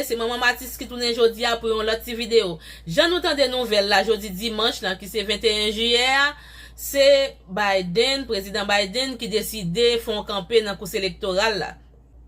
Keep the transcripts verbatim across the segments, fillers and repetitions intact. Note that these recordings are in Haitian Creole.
Se Manman Matis ki tounen jodi a pou yon lòt ti videyo. Jan nou tande nouvèl la jodi dimanch lan, ki se venteyen jiyè a, se Biden, Prezidan Biden ki deside fè yon kanpe nan kous elektoral la.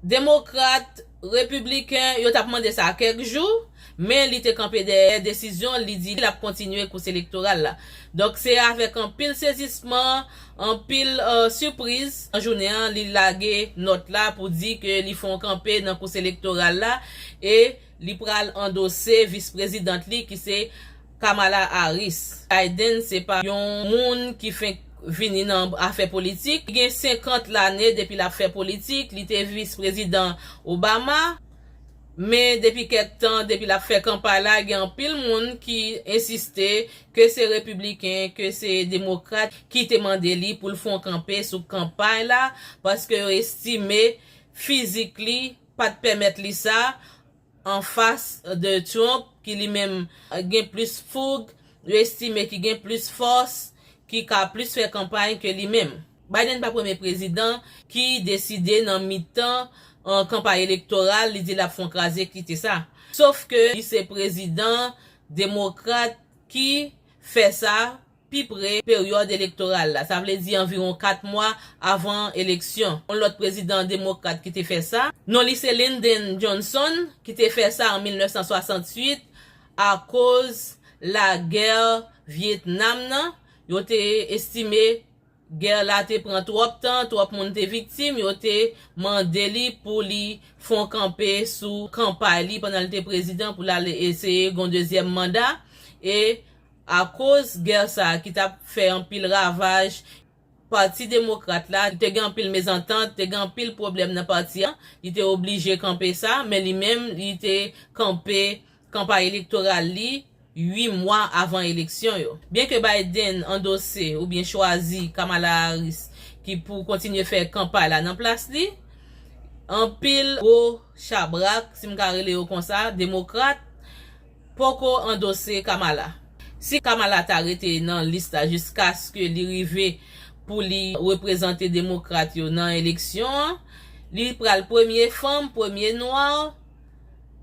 Demokrat, repibliken, yo t ap mande sa kèk jou, men li te kanpe dèyè desizyon, li di l ap kontinye kous elektoral la. Donk, se avèk anpil sezisman, anpil, euh, sipriz, nan jounen an, li lage nòt la pou di ke li fè yon kanpe nan kous elektoral la e li pral andose vis prezidant li ki se Kamala Harris. Biden se pa yon moun ki fenk vini nan afè politik. Li gen senkant lane depi l ap fè politik. Li te vis prezidan Obama. Men depi kèk tan, depi l ap fè kanpay la, gen anpil moun ki ensiste ke se repibliken, ke se demokrat ki te mande li pou l fè yon kanpe sou kanpay la, paske yo estime fizik li pa t pèmèt li sa, anfas de Trump, ki li menm gen plis foug, yo estime ki gen plis fòs, ki ka plis fè kanpay ke li menm. Biden pa premye prezidan ki deside nan mitan, an, kanpay elektoral, li di l ap fè yon kraze kite sa. Sof ke li se prezidan demokrat ki fè sa pi pre peryòd elektoral la. Sa vle di anviwon kat mwa avan eleksyon. Yon lòt prezidan demokrat ki te fè sa, non li se Lyndon Johnson, ki te fè sa an mil nèf san swasanntuit akoz lagè Vyetnam nan. Yo te estime gè la te pran twòp tan, twòp moun te viktim, yo te mande li pou li fè yon kanpe sou kanpay li pandan l te prezidan pou l al eseye gen yon dezyèm manda. E akoz gè sa a ki t ap fè anpil ravaj, Pati Demokrat la te gen anpil mezantant, te gen anpil pwoblèm nan pati an, li te oblije kanpe sa, men li menm, li te kanpe kanpay elektoral li uit mwa avan eleksyon yo. Byenke Biden andose oubyen chwazi Kamala Harris ki pou kontinye fè kanpay la nan plas li, anpil gwo chabrak, si m ka rele yo konsa, demokrat, poko andose Kamala. Si Kamala ta rete nan lis la jiskaske li rive pou li reprezante demokrat yo nan eleksyon an, li pral premye fanm, premye nwa,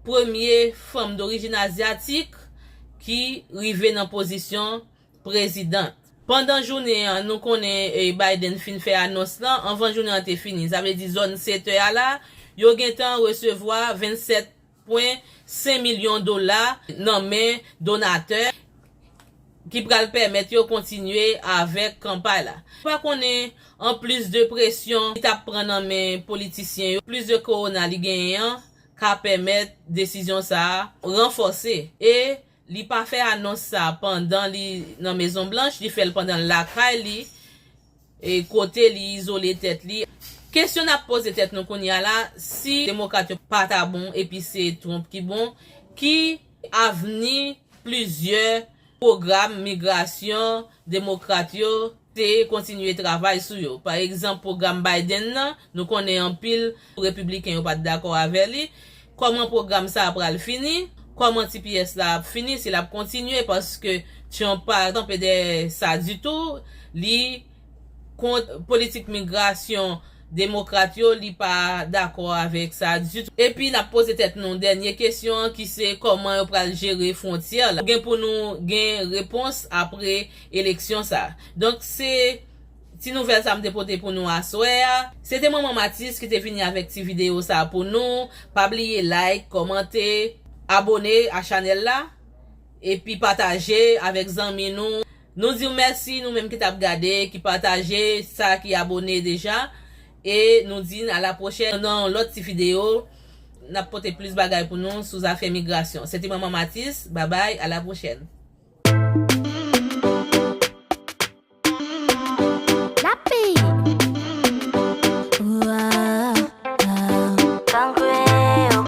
premye fanm dorijin azyatik ki rive nan pozisyon prezidant. Pandan jounen an, nou konnen, eh, Biden fin fè anons lan. Anvan jounen an te fini, sa vle di zòn setè a la, yo gentan resevwa vennsèt pwen senk milyon dola nan men donatè ki pral pèmèt yo kontinye avèk kanpay la. Pa konnen, anplis de presyon li t ap pran nan men politisyen yo, plis de kowona li genyen an ka pèmèt desizyon sa a ranfòse. E li pa fè anons sa pandan li nan Mezon Blanch, li fè l pandan l lakay li, e kote li izole tèt li. Kesyon n ap poze tèt nou kounye a la, si demokrat yo pa ta bon epi se Trump ki bon, ki avni plizyè pwogram migrasyon demokrat yo te kontinye travay sou yo? Pa egzanp, pwogram Biden nan, nou konnen anpil repibliken yo pa t dakò avè li. Kòman pwogram sa a pral fini? Kòman T P S la ap fini, si l ap kontinye? Paske Trump pa kanpe dèyè sa ditou. Li kont politik migrasyon demokrat yo, li pa dakò avèk sa ditou. Epi n ap poze tèt nou dènye kesyon an, ki se kòman yo pral jere fwontyè la. Gen pou nou gen repons apre eleksyon sa. Donk, se ti nouvèl sa m te pote pou nou aswè a. Se te Manman Matis ki te vini avèk ti videyo sa pou nou. Pa bliye like, kòmante, abone a chanèl la, epi pataje avèk zanmi nou. Nou di w mèsi, nou menm ki t ap gade, ki pataje, sa ki abone deja. E nou di n a la pwochèn nan yon lòt ti videyo. N ap pote plis bagay pou nou sou zafè migrasyon. Se te Manman Matis. Babay, a la pwochèn. Lapi!